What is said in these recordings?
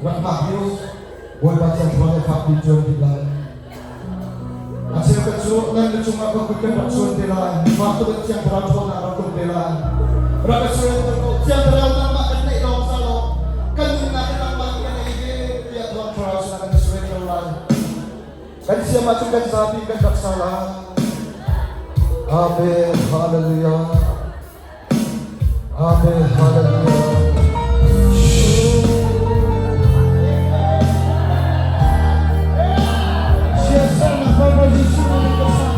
Rak hngak u. Bawipa Thiang Thlarau nih fakpi ṭuan dih lai. A cheukhat cu nan lu cungah ka kut kan rak chuan te lai. Fak tuk in Thiang Thlarau ṭhawnnak rak tum te lai. Rak ka surrender ko. Thiang Thlarau nangmah kan neih lawng sa law kan nunnak hi nangmah nih kan ei ve tiah Thiang Thlarau sinah kan i surrender lai. Kan siam ahcun kan zapi kan rak sa lai. Amen. Hallelujah. Amen. Hallelujah. Siasal na Baba Jesuh na nagkasa.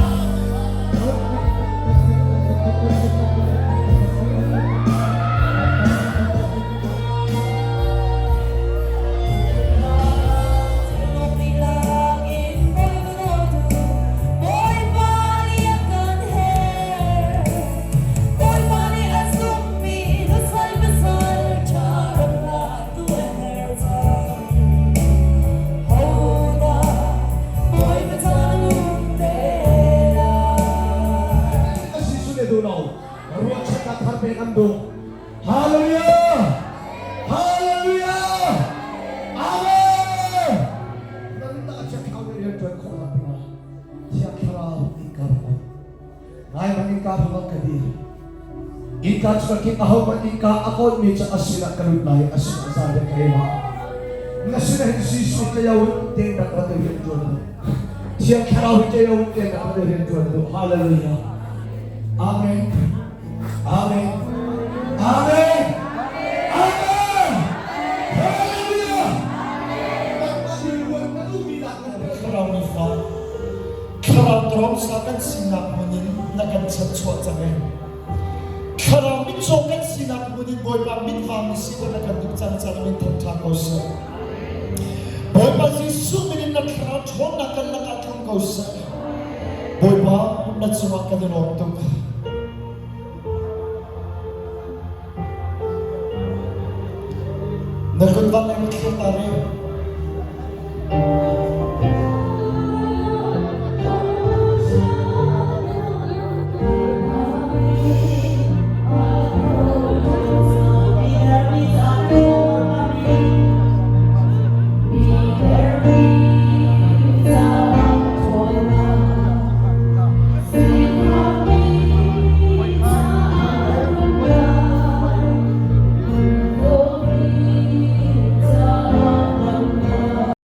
Ruahchannak thar pek an duh. Hallelujah! Hallelujah! Amen! Nan ta Thiang Thlarau nih rian ṭuan khawhnak dingah Thiang Thlarau innka rak on. Ngai man innka rak ka di. Innka cu ka kik ahohmanh innka a kawnmi cu a sinah ka lut lai, a sinah zan ka ei lai. Na sinah hin Jesuh ka yo tein rak rat rian ṭuan u. Thiang Thlarau hi ka yo tein rak rat rian ṭuan u. Hallelujah. Amen. Amen. Amen. Amen. Hallelujah. Thlarau mi fa Thlarau trawmsa kan sinak hmun in na kan chanchuah cang e. Thlarau mitcaw kan sinak hmun in Bawipa mitvang na si na kan duh cang cang min thangṭha ko seh. Bawipa Jesuh min in na thlarau ṭhawnnak kan lakah tlung ko seh. Bawipa na cungah kan i lawm tuk. Na kut van in thlir ta rih.